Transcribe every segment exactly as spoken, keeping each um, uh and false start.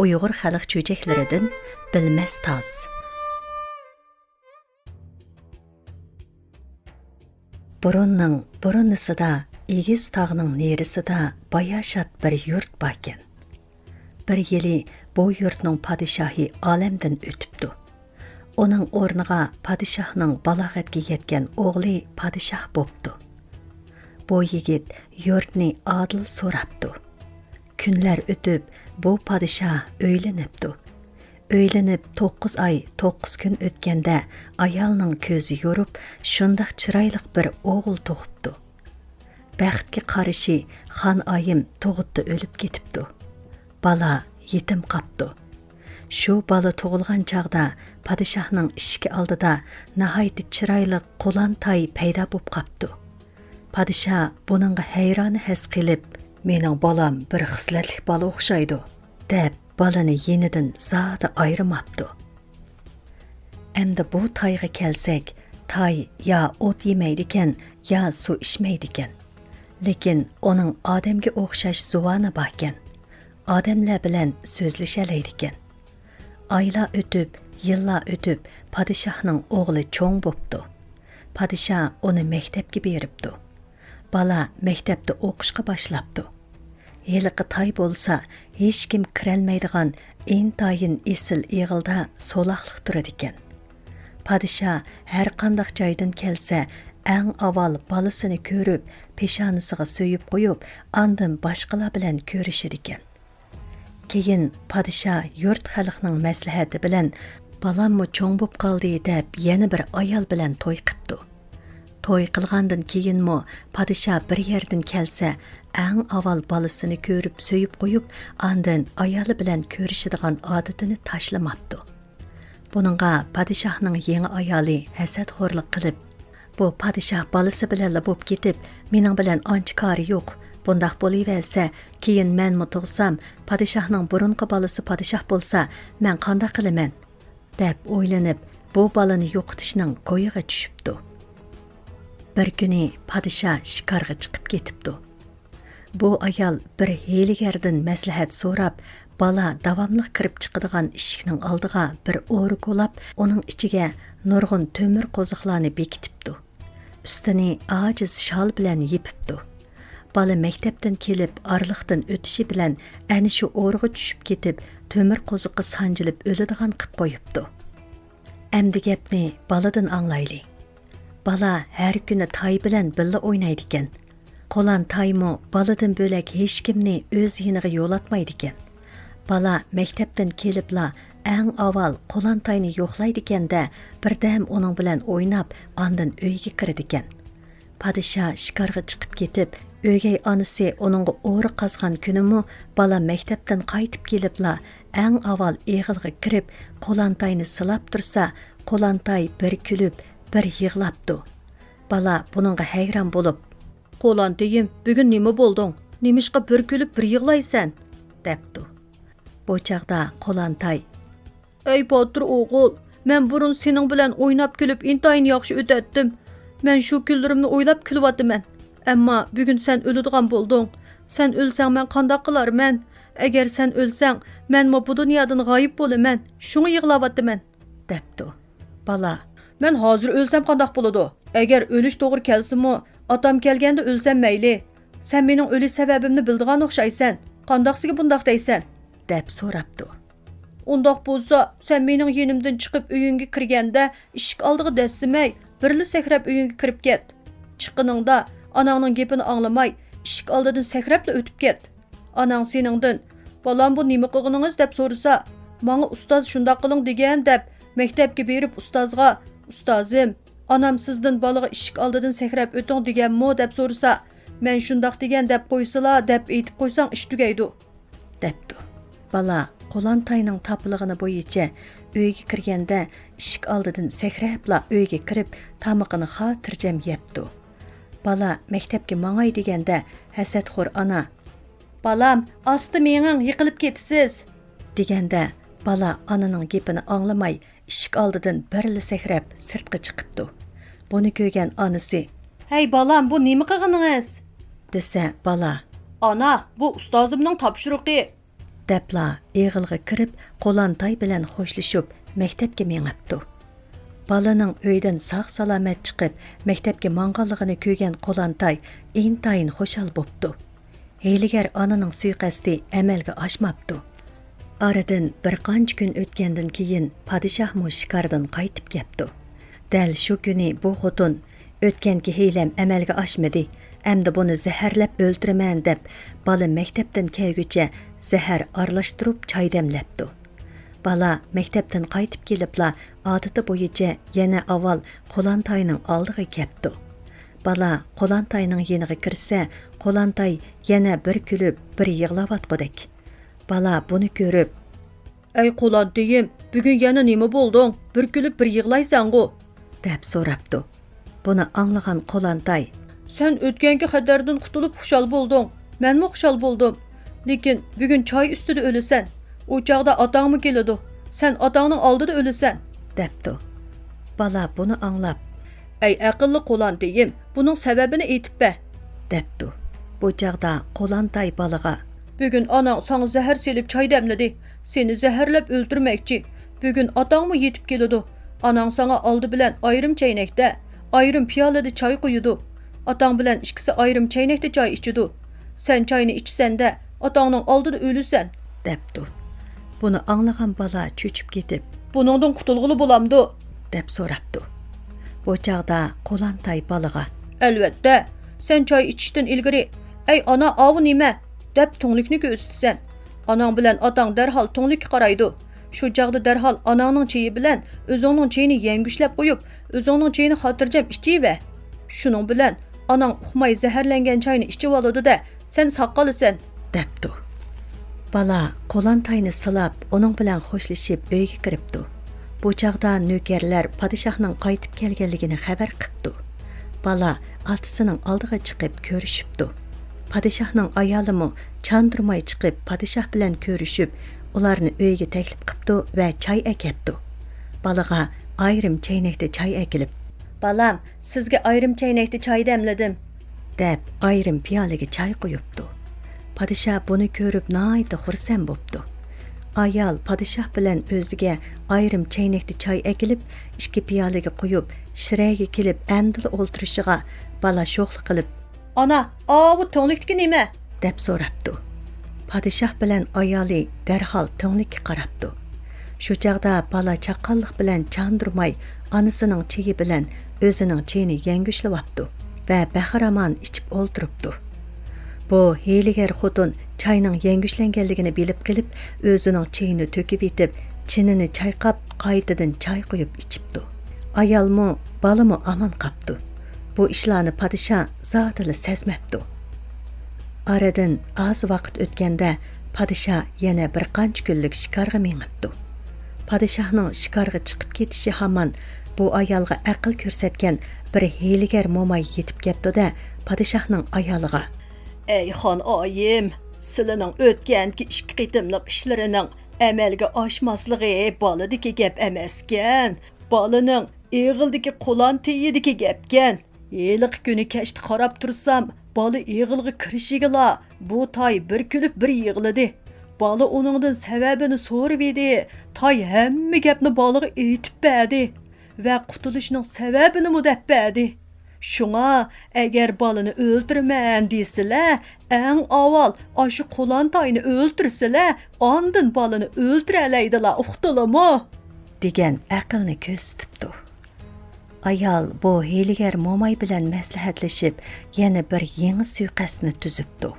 ئۇيغۇر خەلق چۆچەكلىرىدىن بىلمەس تاز. بۇرۇننىڭ بۇرۇنىسىدا، ئېگىز تاغنىڭ نېرىسىدا باياشات بىر يۇرت باركەن. بىر يىلى بۇ يۇرتنىڭ پادىشاھى ئالەمدىن ئۆتۈپتۇ. ئۇنىڭ ئورنىغا پادىشاھنىڭ بالاغەتكە يەتكەن ئوغلى پادىشاھ بوپتۇ. بۇ يىگىت يۇرتنى ئادىل سوراپتۇ. كۈنلەر ئۆتۈپ، بۇ پادىشاھ ئۆيلىنىپتۇ. ئۆيلىنىپ توققۇز ئاي، توققۇز كۈن ئۆتكەندە، ئايالنىڭ كۆزى يورۇپ، شۇنداق چىرايلىق بىر ئوغۇل تۇغۇپتۇ. بەختكە قارىشى، خان ئايىم تۇغۇتتا ئۆلۈپ كېتىپتۇ. بالا يېتىم قاپتۇ. شۇ بالا تۇغۇلغان چاغدا پادىشاھنىڭ ئىشىكى ئالدىدا ناھايىتى چىرايلىق قۇلان تاي پەيدا بوپ قاپتۇ. پادىشاھ بۇنىڭغا ھەيرانى ھەس قېلىپ، «مېنىڭ بالام بىر خىسلەتلىك بالا ئوخشايدۇ» دەپ، بالىنى يېنىدىن زادى ئايرىماپتۇ. ئەمدى بۇ تايغا كەلسەك، تاي يا ئوت يېمەيدىكەن، يا سۇ ئىچمەيدىكەن. لېكىن ئۇنىڭ ئادەمگە ئوخشاش زۇۋانى باركەن. ئادەملەر بىلەن سۆزلىشەلەيدىكەن. ئايلار ئۆتۈپ، يىللار ئۆتۈپ، پادىشاھنىڭ ئوغلى چوڭ بوپتۇ. پادىشاھ ئۇنى مەكتەپكە بېرىپتۇ. بالا مەكتەپتە ئوقۇشقا باشلاپتۇ. ھېلىقى تاي بولسا ھېچكىم كىرەلمەيدىغان ئىنتايىن ئېسىل ئېغىلدا سولاقلىق تۇرىدىكەن. پادىشاھ ھەرقانداق جايدىن كەلسە، ئەڭ ئاۋۋال بالىسىنى كۆرۈپ، پېشانىسىغا سۆيۈپ قويۇپ، ئاندىن باشقىلار بىلەن كۆرۈشىدىكەن. كېيىن پادىشاھ يۇرت خەلقنىڭ مەسلىھەتى بىلەن، «بالاممۇ چوڭ بوپ قالدى» دەپ، يەنە بىر ئايال بىلەن توي قىپتۇ. توي قىلغاندىن كېيىنمۇ پادىشاھ بىر يەردىن كەلسە، ئەڭ ئاۋۋال بالىسىنى كۆرۈپ سۆيۈپ قويۇپ، ئاندىن ئايالى بىلەن كۆرۈشىدىغان ئادىتىنى تاشلىماپتۇ. بۇنىڭغا پادىشاھنىڭ يېڭى ئايالى ھەسەتخورلۇق قىلىپ، «بۇ پادىشاھ بالىسى بىلەنلا بوپ كېتىپ، مېنىڭ بىلەن ئانچە كارى يوق. بۇنداق بولۇۋەرسە، كېيىن مەنمۇ تۇغسام، پادىشاھنىڭ بۇرۇنقى بالىسى پادىشاھ بولسا، مەن قانداق قىلىمەن؟» دەپ ئويلىنىپ، بۇ بالىنى يوقىتىشنىڭ كويىغا چۈشۈپتۇ. بىر كۈنى پادىشاھ شىكارغا چىقىپ كېتىپتۇ. بۇ ئايال بىر ھىيلىگەردىن مەسلىھەت سوراپ، بالا داۋاملىق كىرىپ چىقىدىغان ئىشىكنىڭ ئالدىغا بىر ئورا كولاپ، ئۇنىڭ ئىچىگە نۇرغۇن تۆمۈر قوزۇقلارنى بېكىتىپتۇ. ئۈستىنى ئاجىز شال بىلەن يېپىپتۇ. بالا مەكتەپتىن كېلىپ ئارىلىقتىن ئۆتۈشى بىلەن ئەنە شۇ ئورىغا چۈشۈپ كېتىپ، تۆمۈر قوزۇققا سانجىلىپ ئۆلىدىغان قىپ قويۇپتۇ. ئەمدى گەپنى بالىدىن ئاڭلايلى. بالا ھەر كۈنى تاي بىلەن بىللە ئوينايدىكەن. قولان تايمۇ بالىدىن بۆلەك ھېچكىمنى ئۆز يېنىغا يولاتمايدىكەن. بالا مەكتەپتىن كېلىپلا ئەڭ ئاۋۋال قولان تاينى يوقلايدىكەن-دە، بىردەم ئۇنىڭ بىلەن ئويناپ، ئاندىن ئۆيگە كىرىدىكەن. پادىشاھ شىكارغا چىقىپ كېتىپ، ئۆگەي ئانىسى ئۇنىڭغا ئورا قازغان كۈنىمۇ بالا مەكتەپتىن قايتىپ كېلىپلا، ئەڭ ئاۋۋال ئېغىلغا كىرىپ، قولان تاينى سىلاپ تۇرسا، قولان تاي بىر كۈلۈپ، بىر يىغلاپتۇ. بالا بۇنىڭغا ھەيران بولۇپ، «قولان تېيىم، بۈگۈن نېمە بولدۇڭ؟ نېمىشقا بىر كۈلۈپ، بىر يىغلايسەن؟» دەپتۇ. بۇ چاغدا قولان تاي، «ئەي باتۇر ئوغۇل، مەن بۇرۇن سېنىڭ بىلەن ئويناپ كۈلۈپ ئىنتايىن ياخشى ئۆتەتتىم. مەن شۇ كۈنلىرىمنى ئويلاپ كۈلۈۋاتىمەن. ئەمما بۈگۈن سەن ئۆلىدىغان بولدۇڭ. سەن ئۆلسەڭ مەن قانداق قىلارمەن؟ ئەگەر سەن ئۆلسەڭ، مەنمۇ بۇ دۇنيادىن غايىب بولىمەن. شۇڭا يىغلاۋاتىمەن.» دەپتۇ. بالا، «مەن ھازىر ئۆلسەم قانداق بولىدۇ؟ ئەگەر ئۆلۈش توغرا كەلسىمۇ، ئاتام كەلگەندە ئۆلسەم مەيلى. سەن مېنىڭ ئۆلۈش سەۋەبىمنى بىلىدىغان ئوخشايسەن. قانداقسىگە بۇنداق دەيسەن؟» دەپ سوراپتۇ. «ئۇنداق بولسا، سەن مېنىڭ يېنىمدىن چىقىپ ئۆيۈڭگە كىرگەندە، ئىشىك ئالدىغا دەسسىمەي، بىرلا سەكرەپ ئۆيۈڭگە كىرىپ كەت. چىققىنىڭدا، ئاناڭنىڭ گېپىنى ئاڭلىماي، ئىشىك ئالدىدىن سەكرەپلا ئۆتۈپ كەت. ئاناڭ سېنىڭدىن، 'بالام، بۇ نېمە قىلغىنىڭىز؟' دەپ سورىسا، 'ماڭا ئۇستاز شۇنداق قىلىڭ دېگەن' دەپ، مەكتەپكە بېرىپ ئۇستازغا، 'ئۇستازىم، ئانام سىزدىن بالىغا ئىشىك ئالدىدىن سەكرەپ ئۆتۈڭ دېگەنمۇ؟' دەپ سورىسا، 'مەن شۇنداق دېگەن دەپ قويسىلا' دەپ ئېيتىپ قويساڭ ئىش تۈگەيدۇ.» دەپتۇ. بالا قولان تاينىڭ تاپىلىغىنى بويىچە ئۆيگە كىرگەندە، ئىشىك ئالدىدىن سەكرەپلا ئۆيگە كىرىپ، تامىقىنى خاتىرجەم يەپتۇ. بالا مەكتەپكە ماڭاي دېگەندە، ھەسەتخور ئانا، «بالام، ئاستا مېڭىڭ، يىقىلىپ كېتىسىز!» دېگەندە، بالا ئانىنىڭ گېپىنى ئاڭلىماي، ئىشىك ئالدىدىن بىرلا سەكرەپ سىرتقا چىقىپتۇ. بۇنى كۆرگەن ئانىسى، «ھەي بالام، بۇ نېمە قىلغىنىڭىز؟» دېسە، بالا، «ئانا، بۇ ئۇستازىمنىڭ تاپشۇرۇقى.» دەپلا ئېغىلغا كىرىپ، قولانتاي بىلەن خوشلىشىپ، مەكتەپكە مېڭىپتۇ. بالىنىڭ ئۆيدىن ساق-سالامەت چىقىپ، مەكتەپكە ماڭغانلىقىنى كۆرگەن قولانتاي ئىنتايىن خۇشال بوپتۇ. ھىيلىگەر ئانىنىڭ سۇيىقەستى ئەمەلگە ئاشماپتۇ. ئارىدىن بىر قانچە كۈن ئۆتكەندىن كېيىن، پادىشاھمۇ شىكاردىن قايتىپ كەپتۇ. دەل شۇ كۈنى بۇ خوتۇن، «ئۆتكەنكى ھىيلەم ئەمەلگە ئاشمىدى، ئەمدى بۇنى زەھەرلەپ ئۆلتۈرىمەن» دەپ، بالا مەكتەپتىن كەلگۈچە زەھەر ئارىلاشتۇرۇپ چاي دەملەپتۇ. بالا مەكتەپتىن قايتىپ كېلىپلا، ئادىتى بويىچە يەنە ئاۋۋال قولانتاينىڭ ئالدىغا كەپتۇ. بالا قولانتاينىڭ يېنىغا كىرسە، قولانتاي يەنە بىر كۈلۈپ، بىر يىغلاۋاتقۇدەك. بالا بۇنى كۆرۈپ، «ئەي قولانتىيىم، بۈگۈن يەنە نېمە بولدۇڭ؟ بىر كۈلۈپ، بىر يىغلايسەنغۇ؟» دەپ سوراپتۇ. بۇنى ئاڭلىغان قولانتاي، «سەن ئۆتكەنكى خەتەردىن قۇتۇلۇپ خۇشال بولدۇڭ، مەنمۇ خۇشال بولدۇم. لېكىن بۈگۈن چاي ئۈستىدە ئۆلىسەن. ئۇ چاغدا ئاتاڭمۇ كېلىدۇ، سەن ئاتاڭنىڭ ئالدىدا ئۆلىسەن» دەپتۇ. بالا بۇنى ئاڭلاپ، «ئەي ئەقىللىق قولانتىيىم، بۇنىڭ سەۋەبىنى ئېيتىپ بەر» دەپتۇ. بۇ چاغدا قولانتاي بالىغا، «بۈگۈن ئاناڭ ساڭا زەھەر سېلىپ چاي دەملىدى. سېنى زەھەرلەپ ئۆلتۈرمەكچى. بۈگۈن ئاتاڭمۇ يېتىپ كېلىدۇ. ئاناڭ ساڭا ئالدى بىلەن ئايرىم چەينەكتە، ئايرىم پىيالىدە چاي قۇيىدۇ. ئاتاڭ بىلەن ئىككىسى ئايرىم چەينەكتە چاي ئىچىدۇ. سەن چاينى ئىچىسەن-دە، ئاتاڭنىڭ ئالدىدا ئۆلىسەن» دەپتۇ. بۇنى ئاڭلىغان بالا چۆچۈپ كېتىپ، «بۇنىڭدىن قۇتۇلغىلى بولامدۇ؟» دەپ سوراپتۇ. بۇ چاغدا قولانتاي بالىغا، «ئەلۋەتتە، سەن چاي ئىچىشتىن ئىلگىرى، 'ئەي ئانا، ئاۋۇ نېمە؟' دەپ تۈڭلۈكنى كۆرسىتىسەن. ئاناڭ بىلەن ئاتاڭ دەرھال تۈڭلۈككە قارايدۇ. شۇ چاغدا دەرھال ئاناڭنىڭ چېيى بىلەن ئۆزۈڭنىڭ چېيىنى يەڭگۈشلەپ قويۇپ، ئۆزۈڭنىڭ چېيىنى خاتىرجەم ئىچىۋەر. شۇنىڭ بىلەن ئاناڭ ئۇقماي زەھەرلەنگەن چاينى ئىچىۋالىدۇ-دە، سەن ساق قالىسەن» دەپتۇ. بالا قولانتاينى سىلاپ، ئۇنىڭ بىلەن خوشلىشىپ ئۆيگە كىرىپتۇ. بۇ چاغدا نۆكەرلەر پادىشاھنىڭ قايتىپ كەلگەنلىكىنى خەۋەر قىپتۇ. بالا ئاتىسىنىڭ ئالدىغا چىقىپ كۆرۈشۈپتۇ. پادىشاھنىڭ ئايالىمۇ چاندۇرماي چىقىپ پادىشاھ بىلەن كۆرۈشۈپ، ئۇلارنى ئۆيىگە تەكلىپ قىپتۇ ۋە چاي ئەكەپتۇ. بالىغا ئايرىم چەينەكتە چاي ئەكېلىپ، «بالام، سىزگە ئايرىم چەينەكتە چاي دەملىدىم» دەپ، ئايرىم پىيالىگە چاي قۇيۇپتۇ. پادىشاھ بۇنى كۆرۈپ ناھايىتى خۇرسەن بوپتۇ. ئايال پادىشاھ بىلەن ئۆزىگە ئايرىم چەينەكتە چاي ئەكېلىپ، ئىككى پىيالىگە قۇيۇپ، شىرەگە كېلىپ ئەمدىلا ئولتۇرۇشىغا، بالا شوخلۇق قىلىپ، «ئانا، ئاۋۇ تۈڭلۈكتىكى نېمە؟» دەپ سوراپتۇ. پادىشاھ بىلەن ئايالى دەرھال تۈڭلۈككە قاراپتۇ. شۇ چاغدا بالا چاققانلىق بىلەن چاندۇرماي ئانىسىنىڭ چېيى بىلەن ئۆزىنىڭ چېيىنى يەڭگۈشلىۋاپتۇ ۋە بەخىرامان ئىچىپ ئولتۇرۇپتۇ. بۇ ھىيلىگەر خوتۇن چاينىڭ يەڭگۈشلەنگەنلىكىنى بىلىپ قېلىپ، ئۆزىنىڭ چېيىنى تۆكۈۋېتىپ، چىنىنى چايقاپ، قايتىدىن چاي قۇيۇپ ئىچىپتۇ. ئايالمۇ، بالىمۇ ئامان قاپتۇ. بۇ ئىشلارنى پادىشاھ زادىلا سەزمەپتۇ. ئارىدىن ئاز ۋاقىت ئۆتكەندە، پادىشاھ يەنە بىر قانچە كۈنلۈك شىكارغا مېڭىپتۇ. پادىشاھنىڭ شىكارغا چىقىپ كېتىشى ھامان بۇ ئايالغا ئەقىل كۆرسەتكەن بىر ھىيلىگەر موماي يېتىپ كەپتۇ-دە، پادىشاھنىڭ ئايالىغا، «ئەي خانىم، سىلىنىڭ ئۆتكەنكى ئىككى قېتىملىق ئىشلىرىنىڭ ئەمەلگە ئاشماسلىقى بالىدىكى گەپ ئەمەسكەن. بالىنىڭ ئېغىلدىكى قولانتىيىدىكى گەپكەن. ھېلىقى كۈنى كەچتە قاراپ تۇرسام، بالا ئېغىلغا كىرىشىگىلا بۇ تاي بىر كۈلۈپ بىر يىغلىدى. بالا ئۇنىڭدىن سەۋەبىنى سورىۋىدى. تاي ھەممە گەپنى بالىغا ئېيتىپ بەردى ۋە قۇتۇلۇشنىڭ سەۋەبىنىمۇ دەپ بەردى. شۇڭا ئەگەر بالىنى ئۆلتۈرىمەن دېسىلە، ئەڭ ئاۋۋال ئاشۇ قولانتاينى ئۆلتۈرسىلە، ئاندىن بالىنى ئۆلتۈرەلەيدىلا، ئۇقتۇلىمۇ؟» دېگەن ئەقىلنى كۆرسىتىپتۇ. ئايال بۇ ھىيلىگەر موماي بىلەن مەسلىھەتلىشىپ، يەنە بىر يېڭى سۇيىقەستنى تۈزۈپتۇ.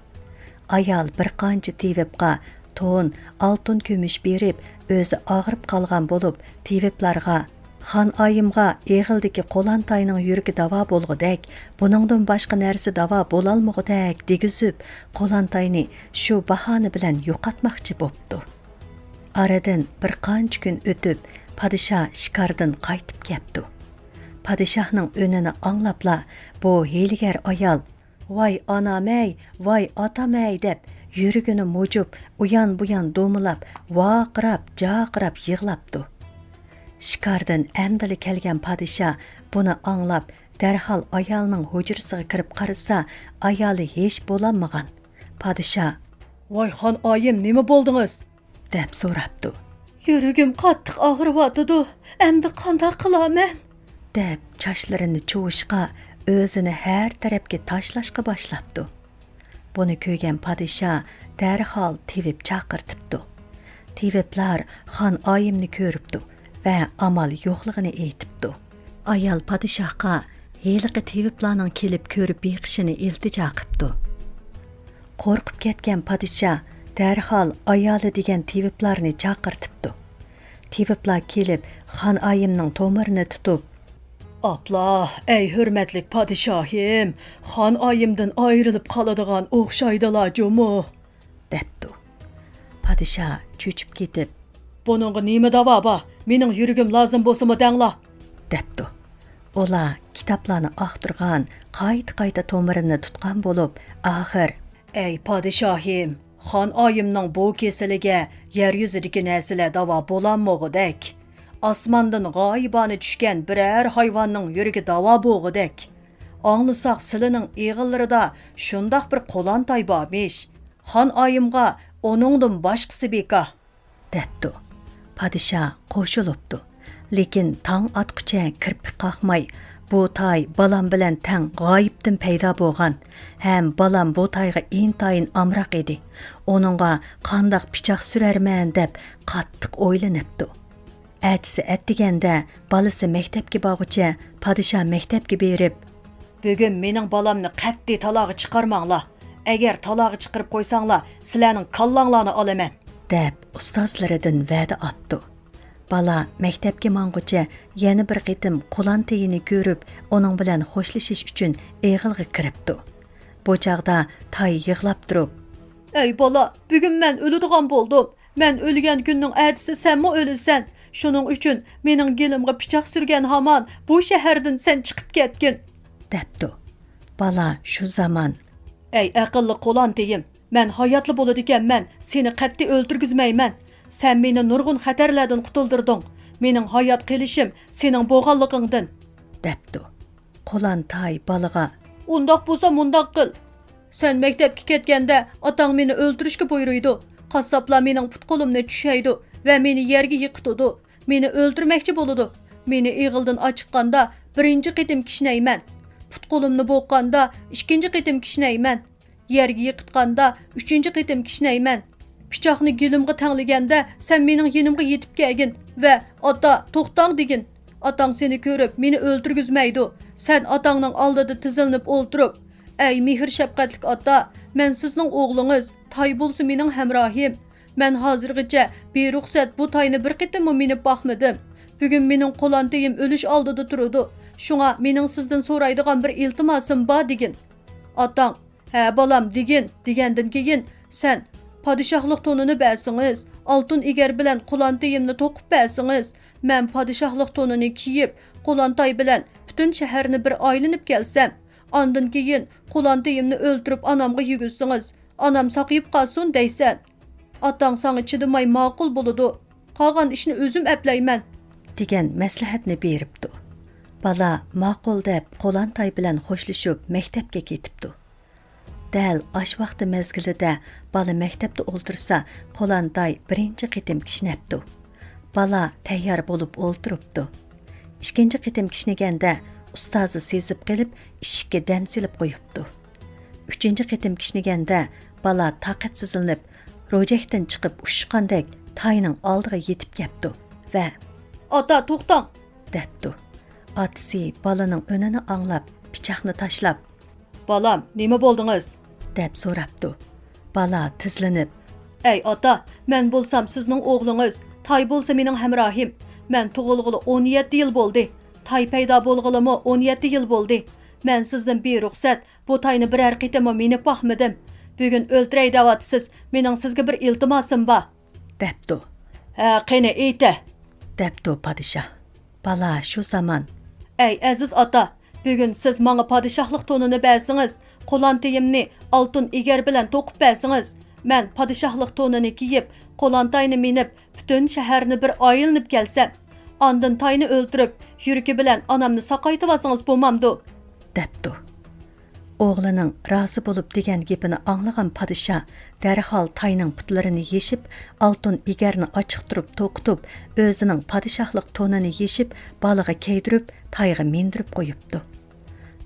ئايال بىر قانچە تېۋىپقا تون، ئالتۇن، كۈمۈش بېرىپ، ئۆزى ئاغرىپ قالغان بولۇپ، تېۋىپلارغا، «خانىم، ئېغىلدىكى قولانتاينىڭ يۈرىكى داۋا بولغۇدەك، بۇنىڭدىن باشقا نەرسە داۋا بولالمىغۇدەك» دېگۈزۈپ، قولانتاينى شۇ باھانە بىلەن يوقاتماقچى بوپتۇ. ئارىدىن بىر قانچە كۈن ئۆتۈپ، پادىشاھ شىكاردىن قايتىپ كەپتۇ. پادىشاھنىڭ ئۈنىنى ئاڭلاپلا، بۇ ھىيلىگەر ئايال، «ۋاي ئانام-ئەي، ۋاي ئاتام-ئەي» دەپ، يۈرىكىنى مۇجۇپ، ئۇيان-بۇيان دومىلاپ، ۋارقىراپ، جارقىراپ يىغلاپتۇ. شىكاردىن ئەمدىلا كەلگەن پادىشاھ بۇنى ئاڭلاپ، دەرھال ئايالىنىڭ ھۇجرىسىغا كىرىپ قارىسا، ئايالى ھېچ بولالمىغان. پادىشاھ، ۋاي خان ئايىم، نېمە بولدىڭىز؟ دەپ سوراپتۇ. يۈرىكىم قاتتىق ئاغرىۋاتىدۇ. ئەمدى قانداق قىلامەن؟ دەپ چاچلىرىنى چۇۋۇشقا، ئۆزىنى ھەر تەرەپكە تاشلاشقا باشلاپتۇ. بۇنى كۆرگەن پادىشاھ دەرھال تېۋىپ چاقىرتىپتۇ. تېۋىپلار خان ئايىمنى كۆرۈپتۇ ۋە ئامال يوقلۇقىنى ئېيتىپتۇ. ئايال پادىشاھقا ھېلىقى تېۋىپلارنىڭ كېلىپ كۆرۈپ بېقىشىنى ئىلتىجا قىپتۇ. قورقۇپ كەتكەن پادىشاھ دەرھال ئايالى دېگەن تېۋىپلارنى چاقىرتىپتۇ. تېۋىپلار كېلىپ، خان ئايىمنىڭ تومۇرىنى تۇتۇپ، ئاپلا، ئەي ھۆرمەتلىك پادىشاھىم، خان ئايىمدىن ئايرىلىپ قالىدىغان ئوخشايدىلا جۇمۇ؟ دەپتۇ. پادىشاھ چۆچۈپ كېتىپ، بۇنىڭغا نېمە داۋا بار؟ مېنىڭ يۈرىكىم لازىم بولسىمۇ دەڭلا! دەپتۇ. ئۇلار كىتابلارنى ئاختۇرغان، قايتا-قايتا تومۇرىنى تۇتقان بولۇپ، ئاخىر، ئەي پادىشاھىم، خان ئايىمنىڭ بۇ كېسىلىگە يەر يۈزىدىكى نەرسىلەر داۋا بولالمىغۇدەك، ئاسماندىن غايىبانە چۈشكەن بىرەر ھايۋاننىڭ يۈرىكى داۋا بولغۇدەك، ئاڭلىساق سىلىنىڭ ئېغىللىرىدا شۇنداق بىر قولانتاي بارمىش. خان ئايىمغا ئۇنىڭدىن باشقىسى بىكار. دەپتۇ. پادىشاھ قوشۇلۇپتۇ. لېكىن تاڭ ئاتقۇچە كىرپىك قاقماي، بۇ تاي بالام بىلەن تەڭ غايىبتىن پەيدا بولغان ھەم بالام بۇ تايغا ئىنتايىن ئامراق ئىدى. ئۇنىڭغا قانداق پىچاق سۈرەرمەن دەپ قاتتىق ئويلىنىپتۇ. ئەتىسى ئەتىگەندە بالىسى مەكتەپكە بارغۇچە پادىشاھ مەكتەپكە بېرىپ، بۈگۈن مېنىڭ بالامنى قەتئىي تالاغا چىقارماڭلار. ئەگەر تالاغا چىقىرىپ قويساڭلار، سىلەرنىڭ كاللاڭلارنى ئالىمەن، دەپ ئۇستازلىرىدىن ۋەدە ئاپتۇ. بالا مەكتەپكە ماڭغۇچە يەنە بىر قېتىم قۇلانتېيىنى كۆرۈپ، ئۇنىڭ بىلەن خوشلىشىش ئۈچۈن ئېغىلغا كىرىپتۇ. بۇ چاغدا تاي يىغلاپ تۇرۇپ، ئەي بالا، بۈگۈن مەن ئۆلىدىغان بولدۇم. مەن ئۆلگەن كۈننىڭ ئەتىسى سەنمۇ ئۆلىسەن. شۇنىڭ ئۈچۈن مېنىڭ گېلىمغا پىچاق سۈرگەن ھامان بۇ شەھەردىن سەن چىقىپ كەتكىن، دەپتۇ. بالا شۇ زامان، ئەي ئەقىللىق قۇلانتېيىم، مەن ھاياتلا بولىدىكەنمەن، سېنى قەتئىي ئۆلتۈرگۈزمەيمەن. سەن مېنى نۇرغۇن خەتەرلەردىن قۇتۇلدۇردۇڭ. مېنىڭ ھايات قېلىشىم سېنىڭ بولغانلىقىڭدىن، دەپتۇ. قۇلانتاي بالىغا، ئۇنداق بولسا مۇنداق قىل. سەن مەكتەپكە كەتكەندە ئاتاڭ مېنى ئۆلتۈرۈشكە بۇيرۇيدۇ. قاسساپلار مېنىڭ پۇت-قولۇمنى چۈشەيدۇ ۋە مېنى يەرگە يىقىتىدۇ. مېنى ئۆلتۈرمەكچى بولىدۇ. مېنى ئېغىلدىن ئاچىققاندا بىرىنچى قېتىم كىشنەيمەن. پۇت-قولۇمنى بوغقاندا ئىككىنچى قېتىم كىشنەيمەن. يەرگە يىقىتقاندا ئۈچىنچى قېتىم كىشنەيمەن. پىچاقنى گېلىمغا تەڭلىگەندە سەن مېنىڭ يېنىمغا يېتىپ كەلگىن ۋە ئاتا، توختاڭ دېگىن. ئاتاڭ سېنى كۆرۈپ مېنى ئۆلتۈرگۈزمەيدۇ. سەن ئاتاڭنىڭ ئالدىدا تىزلىنىپ ئولتۇرۇپ، ئەي مېھىر-شەپقەتلىك ئاتا، مەن سىزنىڭ ئوغلىڭىز، تاي بولسا مېنىڭ ھەمراھىم. مەن ھازىرغىچە بىرۇخسەت بۇ تاينى بىر قېتىممۇ مىنىپ باقمىدىم. بۈگۈن مېنىڭ قۇلانتېيىم ئۆلۈش ئالدىدا تۇرىدۇ. شۇڭا مېنىڭ سىزدىن سورايدىغان بىر ئىلتىماسىم بار دېگىن. ئاتاڭ، ھە بالام، دېگىن، دېگەندىن كېيىن سەن، پادىشاھلىق تونىنى بەرسىڭىز، ئالتۇن ئېگەر بىلەن قۇلانتېيىمنى توقۇپ بەرسىڭىز، مەن پادىشاھلىق تونىنى كىيىپ، قۇلانتاي بىلەن پۈتۈن شەھەرنى بىر ئايلىنىپ كەلسەم، ئاندىن كېيىن قۇلانتېيىمنى ئۆلتۈرۈپ ئانامغا يۈگۈزسىڭىز، ئانام ساقىيىپ قالسۇن دەيسەن. ئاتاڭ ساڭا چىدىماي ماقۇل بولىدۇ. قالغان ئىشنى ئۆزۈم ئەپلەيمەن، دېگەن مەسلىھەتنى بېرىپتۇ. بالا ماقۇل دەپ قۇلانتاي بىلەن خوشلىشىپ مەكتەپكە كېتىپتۇ. دەل ئاش ۋاقتى مەزگىلىدە بالا مەكتەپتە ئولتۇرسا، قۇلانتاي بىرىنچى قېتىم كىشنەپتۇ. بالا تەييار بولۇپ ئولتۇرۇپتۇ. ئىككىنچى قېتىم كىشنىگەندە ئۇستازى سېزىپ قېلىپ، ئىشىككە دەم سېلىپ قويۇپتۇ. ئۈچىنچى قېتىم كىشنىگەندە بالا تاقەتسىزلىنىپ، روجەكتىن چىقىپ ئۇچۇشقاندەك تاينىڭ ئالدىغا يېتىپ كەپتۇ ۋە، ئاتا، توختاڭ! دەپتۇ. ئاتىسى بالىنىڭ ئۈنىنى ئاڭلاپ، پىچاقنى تاشلاپ، بالام، نېمە بولدىڭىز؟ دەپ سوراپتۇ. بالا تىزلىنىپ، ئەي ئاتا، مەن بولسام سىزنىڭ ئوغلىڭىز، تاي بولسا مېنىڭ ھەمراھىم. مەن تۇغۇلغىلى ئون يەتتە يىل بولدى. تاي پەيدا بولغىلىمۇ ئون يەتتە يىل بولدى. مەن سىزدىن بىرۇخسەت بۇ تاينى بىرەر قېتىممۇ مىنىپ باقمىدىم. بۈگۈن ئۆلتۈرەي دەۋاتىسىز، مېنىڭ سىزگە بىر ئىلتىماسىم بار، دەپتۇ. ھە، قېنى، ئېيتە! دەپتۇ پادىشاھ. بالا شۇ زامان، ئەي ئەزىز ئاتا، بۈگۈن سىز ماڭا پادىشاھلىق تونىنى بەرسىڭىز، قۇلانتېيىمنى ئالتۇن ئېگەر بىلەن توقۇپ بەرسىڭىز، مەن پادىشاھلىق تونىنى كىيىپ، قۇلانتاينى مىنىپ، پۈتۈن شەھەرنى بىر ئايلىنىپ كەلسەم، ئاندىن تاينى ئۆلتۈرۈپ، يۈرىكى بىلەن ئانامنى ساقايتىۋالسىڭىز بولمامدۇ؟ دەپتۇ. ئوغلىنىڭ رازى بولۇپ دېگەن گېپىنى ئاڭلىغان پادىشاھ دەرھال تاينىڭ پۇتلىرىنى يېشىپ، ئالتۇن ئېگەرنى ئاچىقتۇرۇپ توقۇتۇپ، ئۆزىنىڭ پادىشاھلىق تونىنى يېشىپ، بالىغا كىيدۈرۈپ، تايغا مىندۈرۈپ قويۇپتۇ.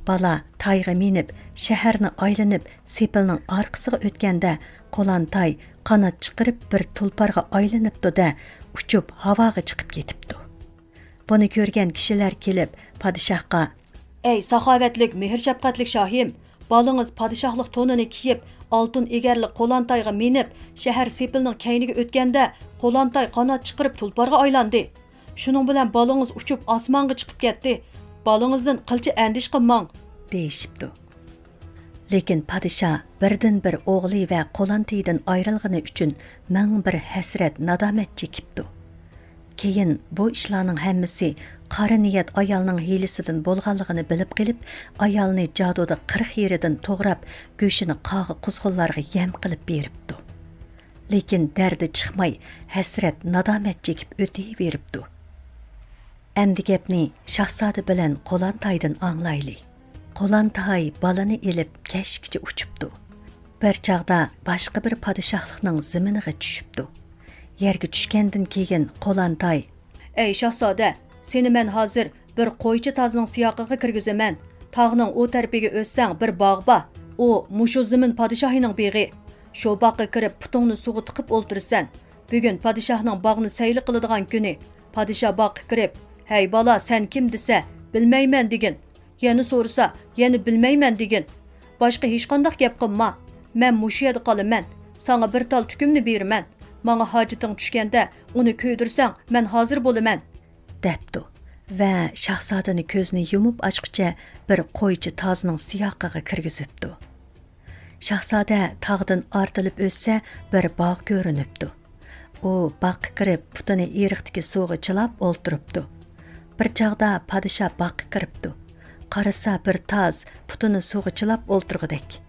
بالا تايغا مىنىپ، شەھەرنى ئايلىنىپ، سېپىلنىڭ ئارقىسىغا ئۆتكەندە، قولان تاي قانات چىقىرىپ، بىر تۇلپارغا ئايلىنىپتۇ-دە، ئۇچۇپ ھاۋاغا چىقىپ كېتىپتۇ. بۇنى كۆرگەن كىشىلەر كېلىپ، پادىشاھقا، ئەي ساخاۋەتلىك، مېھىر-شەپقەتلىك شاھىم، بالىڭىز پادىشاھلىق تونىنى كىيىپ، ئالتۇن ئېگەرلىك قولانتايغا مىنىپ، شەھەر سېپىلنىڭ كەينىگە ئۆتكەندە، قولانتاي قانات چىقىرىپ تۇلپارغا ئايلاندى. شۇنىڭ بىلەن بالىڭىز ئۇچۇپ ئاسمانغا چىقىپ كەتتى. بالىڭىزدىن قىلچە ئەندىشە قىلماڭ، دېيىشىپتۇ. لېكىن پادىشاھ بىردىنبىر ئوغلى ۋە قولانتىيىدىن ئايرىلغىنى ئۈچۈن مىڭ بىر ھەسرەت، نادامەت چېكىپتۇ. كېيىن بۇ ئىشلارنىڭ ھەممىسى قارا نىيەت ئايالنىڭ ھىيلىسىدىن بولغانلىقىنى بىلىپ قېلىپ، ئايالنى جادۇدا قىرىق يېرىدىن توغراپ، گۆشىنى قاغا-قۇزغۇنلارغا يەم قىلىپ بېرىپتۇ. لېكىن دەردى چىقماي، ھەسرەت، نادامەت چېكىپ ئۆتۈۋېرىپتۇ. ئەمدى گەپنى شاھزادە بىلەن قولانتايدىن ئاڭلايلى. قولانتاي بالىنى ئېلىپ كەچكىچە ئۇچۇپتۇ. بىر چاغدا باشقا بىر پادىشاھلىقنىڭ زېمىنىغا چۈشۈپتۇ. يەرگە چۈشكەندىن كېيىن قولانتاي، ئەي شاھزادە، سېنى مەن ھازىر بىر قويچى تازنىڭ سىياقىغا كىرگۈزىمەن. تاغنىڭ ئۇ تەرىپىگە ئۆتسەڭ، بىر باغ بار. ئۇ مۇشۇ زېمىن پادىشاھىنىڭ بېغى. شۇ باغقا كىرىپ، پۇتۇڭنى سۇغا تىقىپ ئولتۇرىسەن. بۈگۈن پادىشاھنىڭ باغنى سەيلە قىلىدىغان كۈنى. پادىشاھ باغقا كىرىپ، ھەي بالا، سەن كىم دېسە، بىلمەيمەن دېگىن. يەنە سورىسا، يەنە بىلمەيمەن دېگىن. باشقا ھېچقانداق گەپ قىلما. مەن مۇشۇ يەردە قالىمەن. ساڭا بىر تال تۈكۈمنى بېرىمەن. ماڭا ھاجىتىڭ چۈشكەندە، ئۇنى كۆيدۈرسەڭ، مەن ھازىر بولىمەن، دەپتۇ ۋە شاھزادىنى كۆزىنى يۇمۇپ ئاچقۇچە بىر قويچى تازنىڭ سىياقىغا كىرگۈزۈپتۇ. شاھزادە تاغدىن ئارتىلىپ ئۆتسە، بىر باغ كۆرۈنۈپتۇ. ئۇ باغقا كىرىپ، پۇتىنى ئېرىقتىكى سۇغا چىلاپ ئولتۇرۇپتۇ. بىر چاغدا پادىشاھ باغقا كىرىپتۇ. قارىسا، بىر تاز پۇتىنى سۇغا چىلاپ ئولتۇرغۇدەك.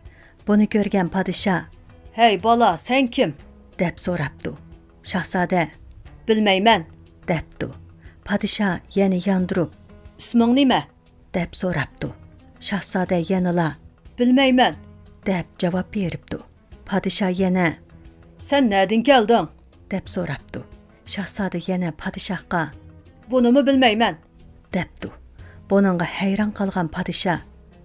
بۇنى كۆرگەن پادىشاھ، ھەي بالا، سەن كىم؟ دەپ سوراپتۇ. شاھزادە، بىلمەيمەن، دەپتۇ. پادىشاھ يەنە ياندۇرۇپ، ئىسمىڭ نېمە؟ دەپ سوراپتۇ. شاھزادە يەنىلا، بىلمەيمەن، دەپ جاۋاب بېرىپتۇ. پادىشاھ يەنە، سەن نەدىن كەلدىڭ؟ دەپ سوراپتۇ. شاھزادە يەنە پادىشاھقا، بۇنىمۇ بىلمەيمەن، دەپتۇ. بۇنىڭغا ھەيران قالغان پادىشاھ،